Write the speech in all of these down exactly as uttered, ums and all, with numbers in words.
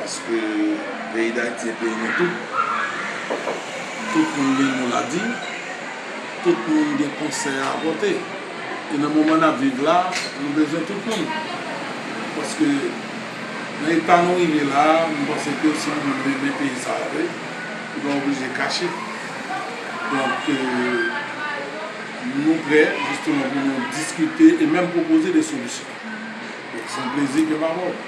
Paske peyi Dayiti se peyi nou tout. Tout moun gen mo l a di, tout moun gen konsèy a apòte. E nan moman n ap viv la, nou bezwen tout moun. Paske nan eta nou rive la, m panse ke si nou menm renmen peyi sa a vre, nou pa oblije kache. Donk, euh, nou prè, jisteman, pou nou diskite e menm pwopoze de solisyon. Donk, se yon plezi ke m ap ba w.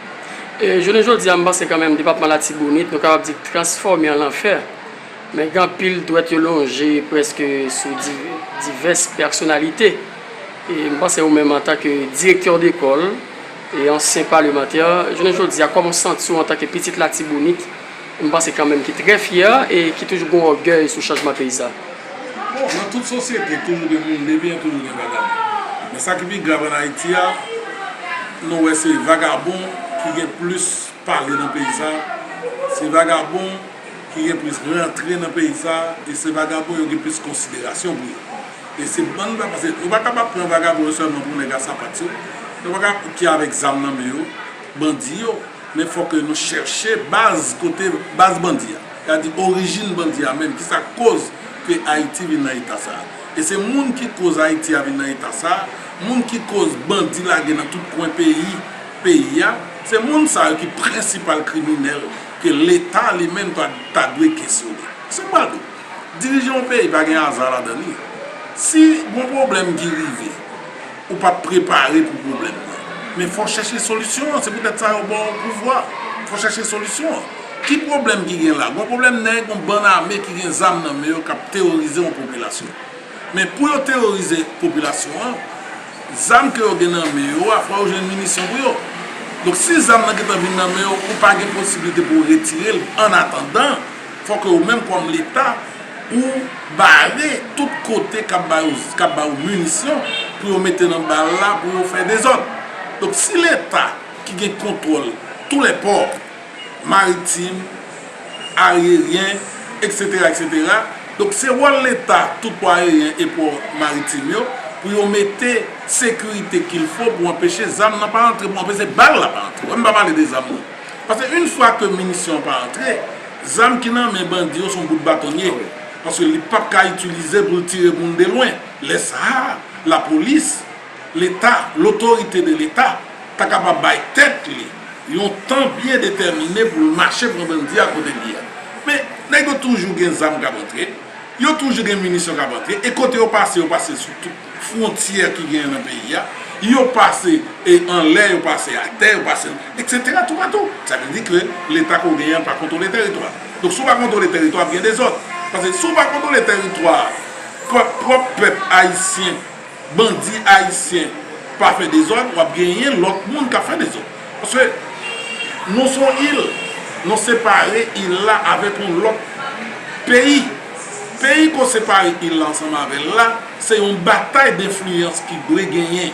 E jounen jodi a, m panse kanmenm depatman Latibonit, nou kapab di transfòme an lanfè. Men gen anpil dwèt yo lonje prèske sou di- divès pèsonalite. E m panse ou menm antanke direktè dekòl e ansyen palemantè, jounen jodi a, kòman w santi w antanke pitit Latibonit, m panse kanmenm ki trè fyè e ki toujou gen ògèy sou chanjman peyi sa? Bon, nan tout sosyete, toujou gen moun de byen, toujou gen vagabon. Men sa ki pi grav ann Ayiti a, nou wè se vagabon ki gen plis pale nan peyi sa, se vagabon ki gen plis rantre nan peyi sa, e se vagabon yo gen plis konsiderasyon pou yo. E se bann va, paske nou pa kapab pran vagabon yo sèlman pou nèg a sapat yo, nou pa ka ki avèk zam nan men yo, bandi yo, men fòk nou chèche baz kote baz bandi a. Sa di orijin bandi a menm, ki sa k koz ke Ayiti vin nan eta sa a. E se moun ki koz Ayiti a vin nan eta sa a, moun ki koz bandi lage nan tout kwen peyi, peyi a, se moun sa yo ki prensipal kriminèl ke Leta li menm ta, ta dwe kesyone. Se m pral di w, dirije yon peyi pa gen aza ladan li. Si gon pwoblèm ki rive, ou pa t prepare pou pwoblèm nan. Men fò w chèche solisyon an, se poutèt sa yo ba w pouvwa. Fò w chèche solisyon an. Ki pwoblèm ki gen la? Gon pwoblèm nèg, gon bann ame ki gen zam nan men yo k ap teworize yon popilasyon. Men pou yo teworize popilasyon an, zam ke yo gen nan men yo a, fò yo jwenn minisyon pou yo. Donk si zam nan gentan vin nan men yo, ou pa gen posiblite pou w retire l. Annatandan, fò ke ou menm kòm Leta, ou bare tout kote k ap ba yo, k ap ba yo minisyon pou yo mete nan bal la, pou yo fè dezòd. Donk si Leta ki gen kontwòl tou lè pò, maritim, ayeryen, etsetera, etsetera. Donk se wòl Leta, tout pò ayeryen e pò maritim yo, pou yo mete sekirite kilfo pou anpeche zam nan pa antre, pou anpeche bal la pa antre. Wè, m pa pale de zam nan. Paske yon fwa ke minisyon an pa antre, zam ki nan men bandi yo se yon bout baton l ye. Paske li p ap ka itilize pou l tire moun de lwen. Lè sa a, lapolis, Leta, lotorite de Leta, ta kapab bay tèt li yon tan byen detèmine pou l mache pran bandi a kote l ye a. Men, nèg yo toujou gen zam k ap antre, yo toujou gen minisyon k ap antre, e kote yo pase, yo pase sou tout fwontyè ki genyen nan peyi a, yo pase e anlè, yo pase atè, yo pase, etsetera, toupatou. Sa vle di ke Leta ke w genyen an pa kontwole tèritwa. Donk, si w pa kontwole tèritwa, ap gen dezòd. Paske si w pa kontwole tèritwa, pwòp, pwòp pèp ayisyen, bandi ayisyen pa fè dezòd, w ap genyen lòt moun k ap fè dezòd. Paske nou se yon il, nou separe il la avèk yon lòt peyi. Peyi ke w separe il la ansanm avè l la, se yon batay denfliyans ki dwe genyen.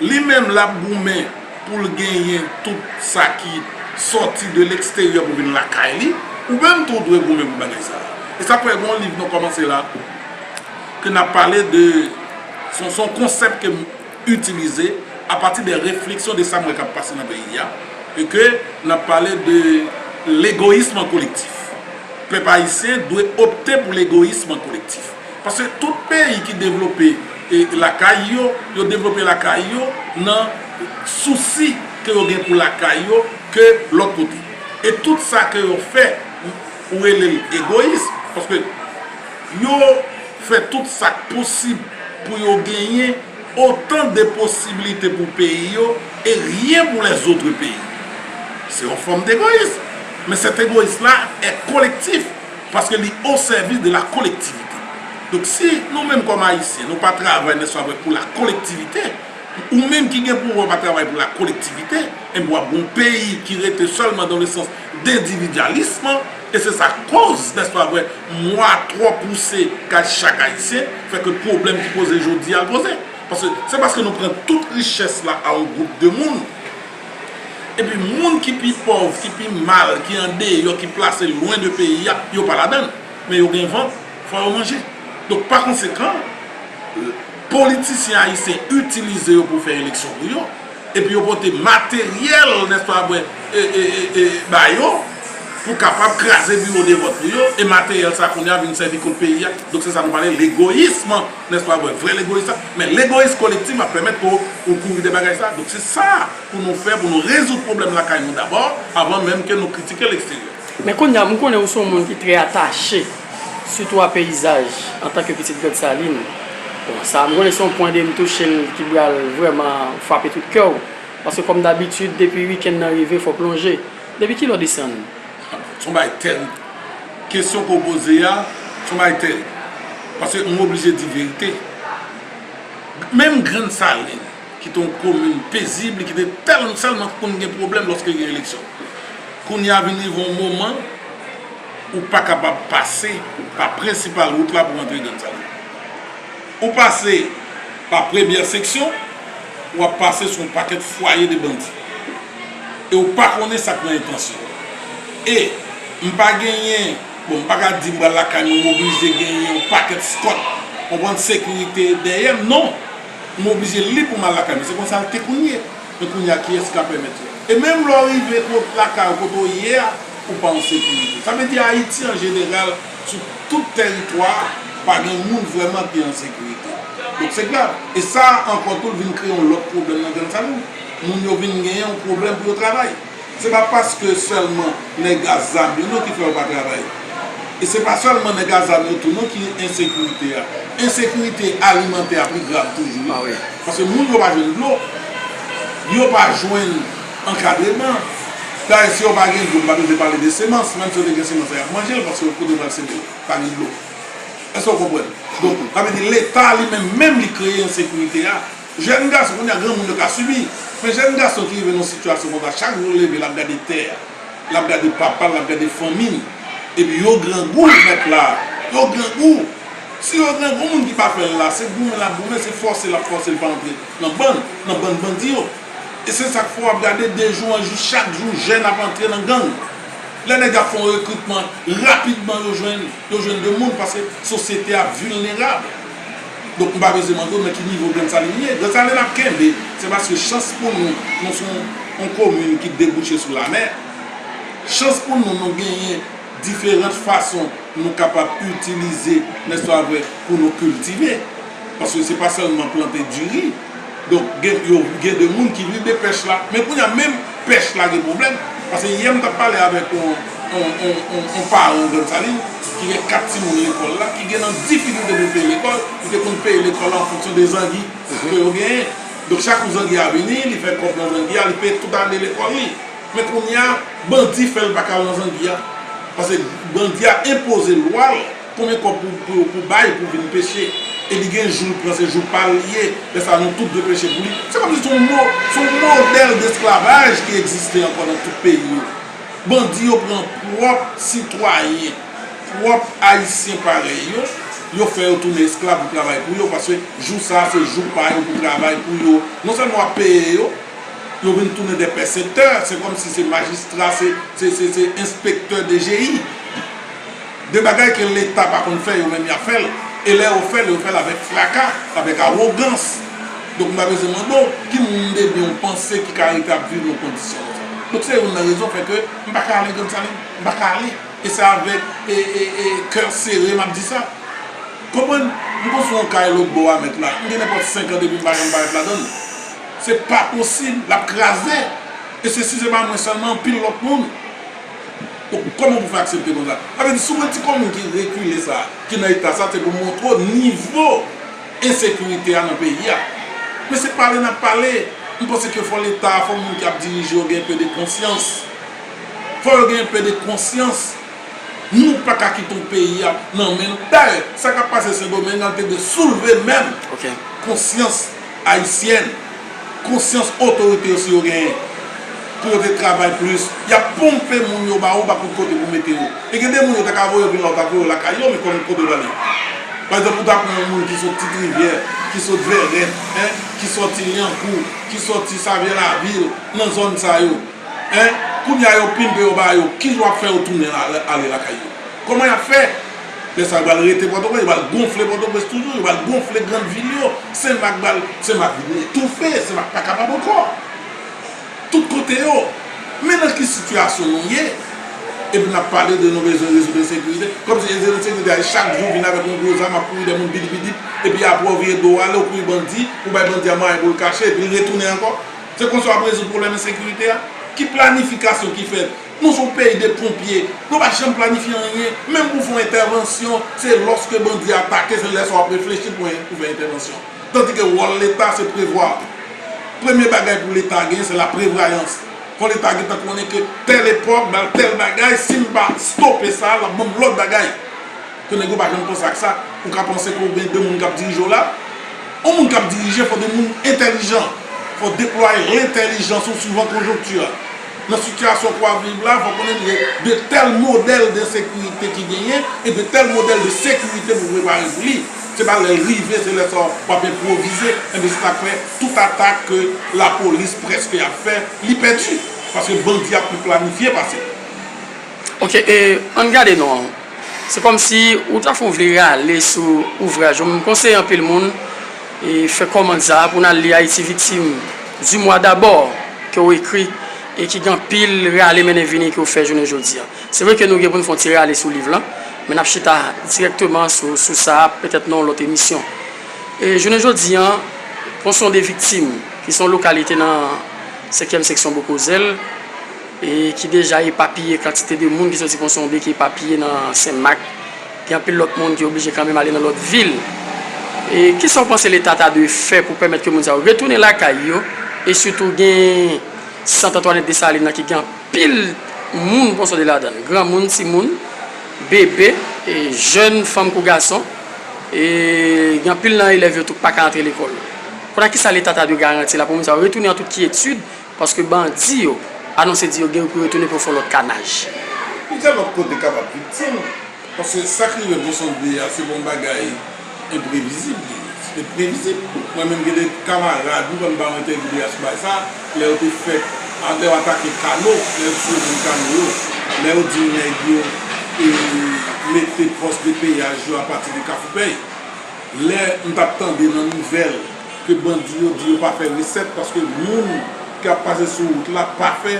Li menm l ap goumen pou l genyen tout sa ki sòti de leksteryè pou vin lakay li, ou menm tou w dwe goumen pou bagay sa a. E sa k fè gen yon liv nou kòmanse la, ke n ap pale de, se yon, se yon konsèp ke m itilize apati de refleksyon de sa m wè k ap pase nan peyi a, e ke n ap pale de legoyism kolektif. Pèp ayisyen dwe opte pou legoyism kolektif. Paske tout peyi ki devlope e lakay yo, yo devlope lakay yo nan sousi ke yo gen pou lakay yo ke lòt kote. E tout sa ke yo fè, ou rele l egoyis, paske yo fè tout sa k posib pou yo genyen otan de posibilite pou peyi yo e ryen pou lèzotre peyi. Se yon fòm degoyis. Men sèt egoyis la è kolektif, paske li o sèvis de la kolektivite. Donk, si nou menm kòm Ayisyen, nou pa travay nèswa pou la kolektivite, ou menm ki gen pouvwa pa travay pou la kolektivite, enben w ap gen yon peyi ki rete sèlman dans le sens d'individualisme, e se sa k koz, nèswa vre, mwa twò pouse kay chak Ayisyen, fè ke pwoblèm ki poze jodi a l poze. Paske se paske nou pran tout richès la a yon gwoup de moun. Epi moun ki pi pòv, ki pi mal, ki andeyò, ki plase lwen de peyi a, yo pa ladan l. Men yo gen vant, fò yo manje. Donk, pa konsekan, politisyen ayisyen itilize yo pou fè eleksyon pou yo. epi yo pote materyèl, nèspa, bwè, e, e, e, e, ba yo, pou kapab kraze biwo de vòt pou yo, e materyèl sa kounye a vin sèvi kont peyi a. Donk, se sa nou pale legoyis, nèspa, bwè, vrè legoyis la. Men legoyis kolektif ap pèmèt ke w kouri de bagay sa. Donk, se sa pou nou fè, pou nou rezoud pwoblèm lakay nou dabò, avan menm ke nou kritike leksteryè. Men kounye a, m konnen ou se yon moun ki trè atache, sitou a peyizaj, antanke pitit Grann Salin. Bon, sa, m konnen se yon pwen de m touche l ki pral vrèman frape tout kè w. Paske kòm dabitid, depi wikenn nan rive, fò w plonje. Depi kilè w desann? Se yon bagay tèrib. Kesyon ke w poze a, se yon bagay tèrib. Paske m oblije di verite. Menm Grann Salin, ki te yon komin pezib, li kite tèl, sèlman pou n gen pwoblèm lòske gen eleksyon. Kounye a vin rive yon moman, ou pa kapab pase pa prensipal wout la pou w antre Grann Salin. Ou pase pa premyè seksyon, w ap pase sou yon pakèt fwaye de bandi. E w pa konnen sa k nan entansyon. E m pa genyen, bon, m pa ka di m pral lakay mwen, m oblije genyen yon pakèt eskòt, konprann, sekirite dèyè m, non. M oblije lib pou m al lakay mwen. Se konsa l te konn ye. Men kounye a, kiyès k ka pèmèt yo? E menm lè w rive kot lakay ou, kote w ye a, ou pa an sekirite. Sa vle di Ayiti an jeneral, sou tout tèritwa a, pa gen moun vrèman ki an sekirite. Donk se grav. E sa ankò tou, l vin kreye yon lòt pwoblèm nan Grann Salin. Moun yo vin genyen yon pwoblèm pou yo travay. Se pa paske sèlman nèg a zam yo non ki fè yo pa travay. E se pa sèlman nèg a zam yo tou non ki ensekirite a. Ensekirite alimantè a pi grav toujou, wi. Ah wi. Paske moun yo pa jwenn dlo, yo pa jwenn ankadreman. Dayè, si yo pa gen dlo, m pa bezwen pale de semans. Menm si yo te gen semans la, y ap manje l, paske kote yo pral seme l, pa gen dlo. Èske w konprann? Donk, sa vle di Leta li menm, menm li kreye ensekirite a. Jèn gason, kounye a, granmoun yo ka sibi. Men jèn gason ki rive nan yon sitiyasyon konsa, chak jou l leve, l ap gade tè a, l ap gade papa l, l ap gade fanmi l. Epi yo grangou, mèt la. Yo grangou. Si yo grangou, moun ki pa fè l la, se goumen l ap goumen, se fòse l ap fòse l pa antre nan bann, nan bann bandi yo. E se sa k fè w ap gade de jou an jou, chak jou, jèn ap antre nan gang. Lè nèg ap fè yon rekritman, rapidman yo jwenn, yo jwenn de moun, paske sosyete a vilnerab. Donk, m pa bezwen mande w nan ki nivo Grann Salin ye. Grann Salin ap kenbe. Se paske chans pou nou, nou se yon, yon komin ki debouche sou lamè. Chans pou nou, nou genyen diferan fason nou kapab itilize, nèspa vre, pou nou kiltive. Paske se pa sèlman plante diri. Donk, gen, yo, gen de moun ki viv de pèch la. Men kounye a, menm pèch la gen pwoblèm. Paske yè m t ap pale avèk yon, yon, yon, yon, yon paran Grann Salin ki gen kat timoun lekòl la, ki gen nan difikilte pou peye lekòl, li te konn peye lekòl la an fonksyon de zangi ke yo genyen. Donk, chak jou zangi a vini, li fè kòb nan zangi a, li peye tout ane lekòl li. Men kounye a, bandi fè l pa ka al nan zangi a. Paske bandi a enpoze lwa l konbyen kòb pou, pou, pou bay pou vin peche. E li gen jou l pran, se jou pa l li ye. Lè sa a, nou tout dwe peche pou li. Se kòmsi se yon mo-, se yon modèl desklavaj ki egziste ankò nan tout peyi yo. Bandi yo pran pwòp sitwayen, pwòp Ayisyen parèy yo, yo fè yo tounen esklav pou travay pou yo, paske jou sa a, se jou pa yo pou travay pou yo. Non sèlman w ap peye yo, yo vin tounen de pèseptè, se kòmsi se majistra, se, se, se, se enspektè D G I. De bagay ke Leta pa konn fè, yo menm y ap fè l. E lè yo fè l, yo fè l avèk fraka, avèk awogans. Donk, m pa bezwen mande w, ki moun de byen w panse ki ka rete ap viv nan kondisyon konsa? Donk, se youn nan rezon fè ke m pa ka ale Grann Salin, m pa ka ale. E se avèk, e, e, e, kè sere m ap di sa. Konprann? M konstwi yon kay lòt bò a mèt la. M gen nenpòt senk an depi m pa janm parèt ladan l. Se pa posib, l ap kraze. E se si se pa mwen sèlman, anpil lòt moun. Donk, kòman pou fè aksepte konsa? Sa vle di, si w pran ti kòmin ki rekile sa, ki nan eta sa, se pou montre w nivo ensekirite a nan peyi a. Men se pale n ap pale. M panse ke fò Leta a, fò moun ki ap dirije yo gen enpe de konsyans. Fò yo gen enpe de konsyans. Nou pa ka kite yon peyi a nan men nou. Dayè, sa k ap pase Sendomeng an te dwe soulve menm konsyans ayisyèn, konsyans otorite yo si yo genyen, pou yo te travay plis. Y ap ponpe moun yo ba ou, pa kout kote pou mete yo. E gen de moun yo ta ka voye yo vin la, ou ta voye yo lakay yo, men kòm kote yo prale? Pa egzanp, ou ta pran yon moun ki sot Ti Rivyè, ki sot Vèrèt, en, ki sòti Lyankou, ki sòti Savyè Lavil, nan zòn sa yo. En, kounye a yo pinpe yo ba yo, kijan w ap fè yo tounen la, ale lakay yo? Kòman y ap fè? Lè sa yo pral rete Pòtoprens, yo pral gonfle Pòtoprens toujou, yo pral gonfle grann vil yo. Senmak pral, Senmak vin etoufe, Senmak pa kapab ankò. yo. Men nan ki sitiyasyon nou ye? Epi n ap pale de nou bezwen rezoud ensekirite. Kòmsi ensekirite a chak jou vin avèk yon gwo zam ap kouri dèyè moun bidibidip. Epi apre w vire do w ale, w kouri bandi, ou bay bandi a mwayen pou l kache, epi l retounen ankò. Se konsa w ap rezoud pwoblèm ensekirite a? Ki planifikasyon ki fèt? Nou se yon peyi de ponpye. Nou pa janm planifye anyen. Menm pou fè yon entèvansyon, se lòske bandi atake, se lè sa w ap reflechi pou, pou fè entèvansyon. Tandike wòl Leta se prevwa. Premye bagay pou Leta genyen, se la prévoyance. Fò Leta gentan konnen ke tèl epòk, ba tèl bagay, si m pa stope sa, l ap ban m lòt bagay. Ke nèg yo pa janm panse ak sa. Ou ka panse ke w gen de moun k ap dirije w la. Yon moun k ap dirije, fò de moun entèlijan. Fò deplwaye lentèlijans ou suivan konjonkti a. Nan sitiyasyon ke w ap viv la, fò konnen de, de tèl modèl densekirite ki genyen e de tèl modèl de sekirite pou prepare pou li. Se pa lè l rive, se lè sa w ap enpwovize. Enben, se sa k fè tout atak ke lapolis prèske ap fè, li pèdi. Paske bandi ap pi planifye pase. Ok, e, ann gade non. Se kòmsi ou ta fè w vle rale sou ouvraj yo. M konseye anpil moun e fè kòmand sa a pou n al li Ayiti Viktim di mwa dabò ke w ekri e ki gen anpil rale mennen vini ke w fè jounen jodi a. Se vre ke nou gen pou n fè yon ti rale sou liv lan, men n ap chita dirèkteman sou, sou sa a, petèt nan yon lòt emisyon. E jounen jodi a, Pon Sonde Viktim, ki se yon lokalite nan senkyèm seksyon Bokozèl, e ki deja epapiye, kantite de moun ki soti Pon Sonde ki epapiye nan Senmak. Gen anpil lòt moun ki oblije kanmenm ale nan lòt vil. E kisa w panse Leta ta dwe fè pou pèmèt ke moun sa yo retounen lakay yo? E sitou gen Sant Antwannèt Desalin nan ki gen anpil moun Pon Sonde ladan l. Granmoun, timoun, bebe, e jèn, fanm kou gason. E gen anpil nan elèv yo tou k pa ka antre lekòl. Kounye a kisa Leta ta dwe garanti la pou moun sa yo retounen an tout kyetid? Paske bandi yo anonse di yo gen pou yo retounen pou yo fè yon lòt kanaj. Plizyè lòt kote kapab viktim, paske sa k rive Pon Sonde a se pa yon bagay enprevizib li ye. Se te previzib. Mwen menm gen de kamarad, m konn ba yo entèvyou deja sou bagay sa, lè yo te fèk, lè yo atake Kano, lè yo tiye moun Kano yo, lè yo di nèg yo e, mete pòs de peyaj yo apati de Kafou Pèy. Lè m t ap tande nan nouvèl ke bandi yo di yo pa fè resèt paske moun k ap pase sou wout la pa fè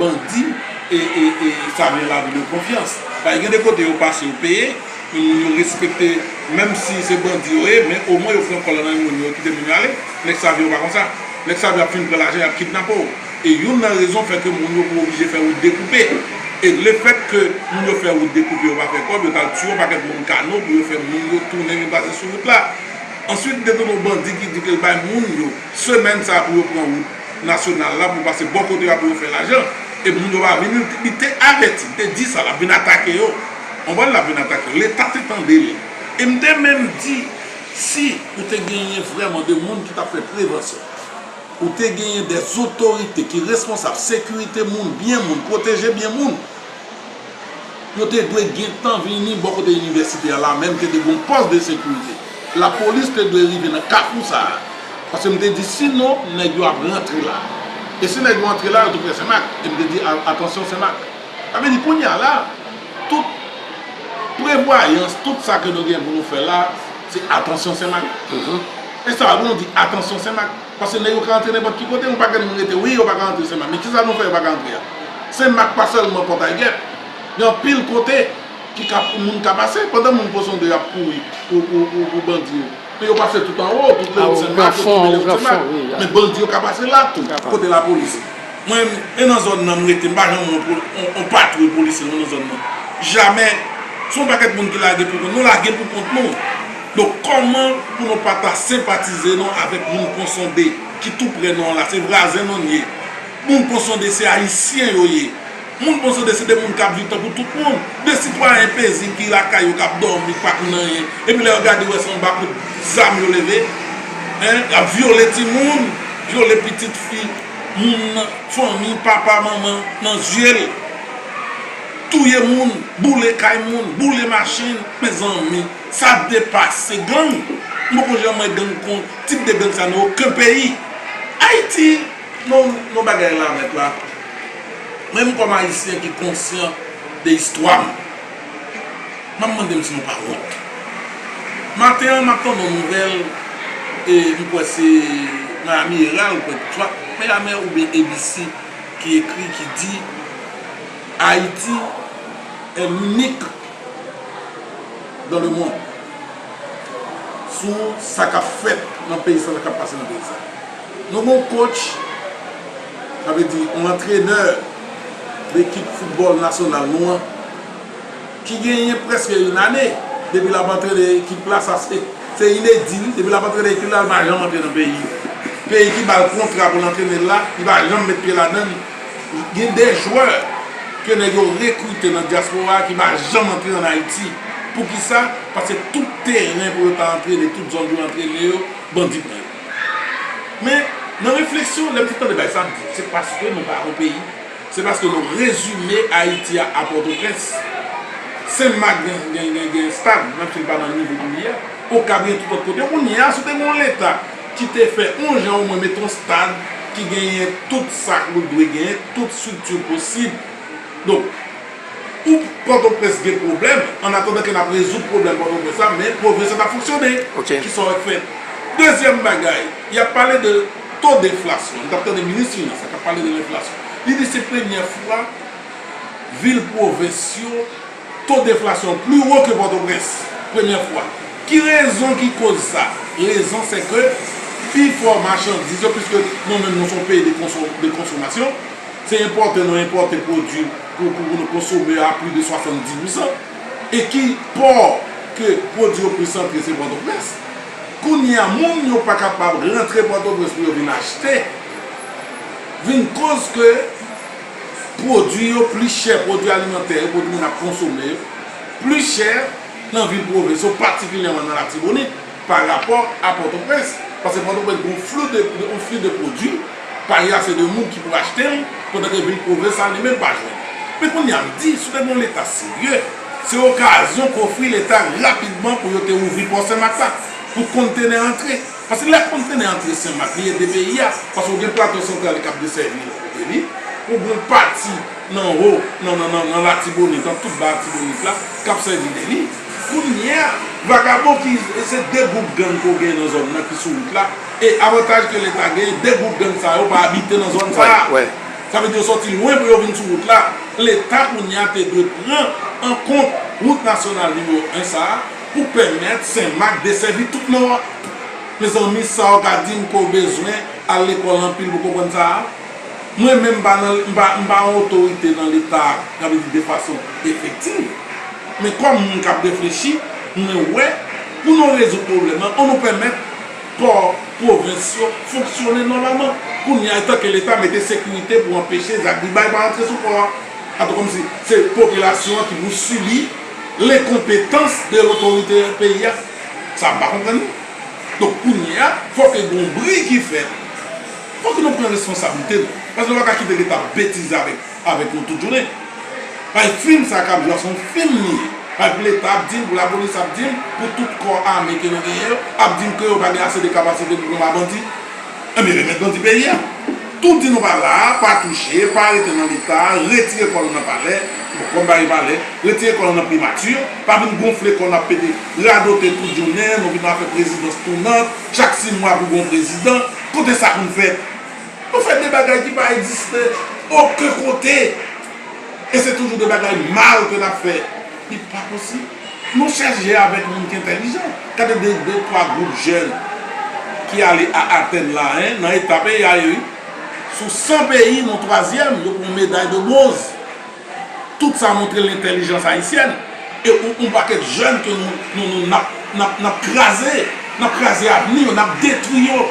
bandi e, e, e, sa vle lavi de konfyans. Paske gen de kote yo pase yo peye, men moun yo respekte, menm si se bandi yo ye, men omwen yo fè yon kòlè nan men moun yo, yo kite moun yo ale. Nèg sa vle yo pa konsa. Nèg sa vle ap fin pran lajan, y ap kidnape w. E youn nan rezon fè ke moun yo pou oblije fè wout dekoupe. E lefèt ke moun yo fè wout dekoupe, yo pa fè kòb, yo t al tiye yon pakèt moun Kano pou yo fè moun yo tounen vin pase sou wout la. Answit, gen tou yon bandi ki di ke l bay moun yo semèn sa a pou yo pran wout nasyonal la, pou pase bò kote a pou yo fè lajan. E moun yo pa vini, li te avèti, li te di sa, l ap vin atake yo. Konprann, l ap vin atake yo. Leta te tande l. E m te menm di, si ou te genyen vrèman de moun ki t ap fè prevansyon, ou te genyen dè zotorite ki responsab sekirite moun, byen moun, pwoteje byen moun, yo te dwe gentan vini bò kote inivèsite a la menm, te dwe gen yon pòs de sekirite. Lapolis te dwe rive nan kafou sa a. Paske m te di, sinon, nèg yo ap rantre la. E si nèg yo antre la, yo tou prè Senmak. E m te di, a, atansyon Senmak. Sa vle di, kounye a la, tout prevwayans, tout sa ke nou gen pou nou fè la, se atansyon Senmak. E sa, pou nou di, atansyon Senmak. Paske nèg yo ka antre nenpòt ki kote, yon pakèt moun rete, wi, yo pa ka antre Senmak. Men kisa nou fè yo pa ka antre a? Senmak pa sèlman Pòtay Gèp. Gen anpil kote ki ka, moun ka pase, pandan moun Pon Sonde ap kouri pou, pou, pou, pou bandi yo. Men yo pase tout anwo, tout lewot Senmak, yo tonbe lewot Senmak. Men bandi yo ka pase la tou, kote lapolis. Mwen, e nan zòn nan m rete, m pa janm wè yon, yon, yon patwouy polisye non nan zòn nan. Jamè. Se yon pakèt moun ki lage pou kont nou, lage pou kont nou. Donk, kòman pou nou pa ta senpatize non avèk moun Pon Sonde ki tou prè nou an la, se vwazen nou n ye. Moun Pon Sonde se Ayisyen yo ye. Moun Pon Sonde se de moun k ap viv tankou tout moun. De sitwayen pezib ki lakay yo k ap dòmi, k pa konn anyen. Epi lè yo gade yo wè se anba kout zam yo leve. Hein, y ap vyole timoun, vyole pitit fi moun nan, fanmi, papa, manman, nan zye l. Touye moun, boule kay moun, boule machin, mezanmi, sa depase gang. M poko janm wè gang kon tip de gang sa nan okenn peyi. Ayiti, non, non bagay la mèt la. Mwen menm kòm Ayisyen ki konsyan de istwa m, m ap mande m si nou pa wont. Maten an, m ap tande yon nouvèl, e m kwè se Miami Herald, m kwè, swa Miami oubyen A B C, ki ekri, ki di Haïti est l'unique dans le monde sou sa k ap fèt nan peyi sa, sa k ap pase nan peyi sa. Nou gen yon coach, sa vle di yon antrenè lekip foutbòl nasyonal nou an, ki genyen prèske yon ane depi l ap antrene ekip la. Sa se, se inedi, wi. Depi l ap antrene ekip la, l pa janm antre nan peyi. Peyi ki ba l kontra pou l antrene l la, li pa janm met pye ladan l. Gen de jwè ke nèg yo rekrite nan dyaspora a ki pa janm antre ann Ayiti. Poukisa? Paske tout teren pou yo ta antrene, tout zòn pou yo antrene yo, bandi pran yo. Men, nan refleksyon, lè m fin tande bagay sa, m di, se paske nou pa yon peyi. Se paske nou rezime Ayiti a, a Pòtoprens. Senmak gen, gen, gen, gen stad, menm si l pa nan nivo pou li a. Okap gen tout lòt kote. Kounye a, si w te gen yon Leta ki te fè yon jan omwen met yon stad ki genyen tout sa k dwe genyen, tout estrikti posib. Donk, ou Pòtoprens gen pwoblèm, an atandan ke n ap rezoud pwoblèm Pòtoprens la, men pwovens la t ap fonksyone. Ok. Kisa w fè? Dezyèm bagay, y ap pale de to deflasyon. M t ap tande minis finans la k ap pale de lenflasyon. Li di se premyè fwa vil pwovens yo, to deflasyon pli wo ke Pòtoprens. Premyè fwa. Ki rezon ki koz sa? Rezon se ke pifò machandiz yo, piske nou menm nou se yon peyi de konso-, de konsomasyon, se enpòte nou enpòte pwodui pou, pou, pou nou konsome a plis de swasanndis pousan. E ki pò ke pwodui yo plis antre se Pòtoprens. Kounye a, moun yo pa kapab rantre Pòtoprens pou yo vin achte, vin koz ke pwodui yo plis chè, pwodui alimantè yo, pwodui moun ap konsome yo, plis chè nan vil pwovens yo, patikilyèman nan Latibonit, pa rapò a Pòtoprens. Paske Pòtoprens gen yon fli de, de, yon fli de pwodui, pa gen ase de moun ki pou achte l, pandan ke vil pwovens la li menm pa jwenn. Men kounye a, m di, si w te gen yon Leta serye, se okazyon k ofri Leta rapidman pou yo te ouvri pò Senmak la, pou kontenè antre. Paske lè kontenè antre Senmak, li ede peyi a. Paske w gen Plato Santral k ap desèvi l kote li, ou gen yon pati nan wo, nan, nan, nan, nan Latibonit, nan tout ba Latibonit la, k ap sèvi de li. Kounye a, vagabon ki, se de gwoup gang ke w gen nan zòn nan ki sou wout la, e avantaj ke Leta genyen, de gwoup gang sa yo pa abite nan zòn sa a. Wè, wè. Sa vle di yo sòti lwen pou yo vin sou wout la. Leta kounye a te dwe pran an kont wout nasyonal nimewo en sa a pou pèmèt Senmak desèvi tout Nò a. Mezanmi, sa w ka di m ke w bezwen al lekòl anpil pou konprann sa a? Mwen menm, m pa nan, m pa, m pa yon otorite nan Leta, sa vle di de fason efektiv. Men kòm moun k ap reflechi, mwen wè, pou nou rezoud pwoblèm nan, ann nou pèmèt pò pwovens yo fonksyone nòmalman. Kounye a, antanke Leta, mete sekirite pou anpeche zak gribay pa rantre sou pò a. Atò kòmsi se popilasyon an ki pou sibi lenkonpetans de lotorite peyi a. Sa m pa konprann li. Donk, kounye a, fòk gen yon bri ki fèt. Fòk nou pran responsablite nou. Paske nou pa ka kite Leta ap betize avèk, avèk nou tout jounen. Bay fim sa k ap jwe a, se yon fim li ye. Bay Leta ap di n, pou lapolis ap di n, pou tout kò ame ke nou genyen yo, ap di n ke yo pa gen ase de kapasite pou konba bandi. Enben, remèt bandi peyi a. Tou di nou pa la a, pa touche, pa rete nan Leta a, retire kò nou nan palè, bon, kòm pa gen palè, retire kò nou nan primati, pa vin gonfle kò n ap pete, radote tout jounen, nou vin afè prezidans tounant, chak sis mwa pou gon prezidan, kote sa konn fèt? Nou fè de bagay ki pa egziste okenn kote, e se toujou de bagay mal ke n ap fè. Li pa posib. Nou chèche avèk moun ki entèlijan. Gade de, de twa gwoup jèn ki ale a Atèn la, en, nan eta peyi a ye, wi. Sou san peyi, nou twazyèm, yo pran meday de bwonz. Tout sa montre lentèlijans ayisyèn. E yon, yon pakèt jèn ke nou, nou, nou, n ap, n ap, n ap kraze, n ap kraze avni yo, n ap detwi yo,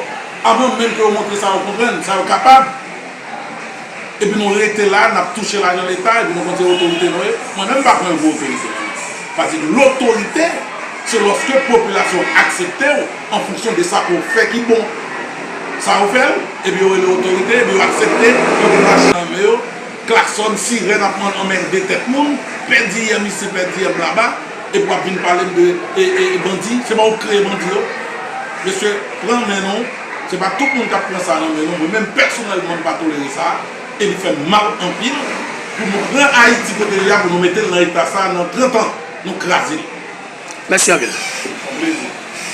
avan menm ke yo montre sa yo konprann, sa yo kapab. Epi nou rete la, n ap touche lajan Leta, epi nou konn se otorite nou ye. Mwen menm, m pa pran yo pou otorite. Paske lotorite, se lòske popilasyon aksepte w an fonksyon de sa ke w fè ki bon. Sa yo fè l, epi yo rele otorite, epi yo aksepte, yo pran machin nan men yo, klaksòn, sirèn ap anmède tèt moun, pèdi yèm isi, pèdi yèm laba, epi w ap vin pale m de, e, e, e bandi, se pa ou k kreye bandi yo. Mesye, pran men nou, se pa tout moun k ap pran sa nan men nou, mwen menm pèsonèlman m pa tolere sa, e li fè m mal anpil, pou nou pran Ayiti kote li a, pou nou mete l nan eta sa nan trant an, nou kraze l. Mèsi anpil. Yon plezi.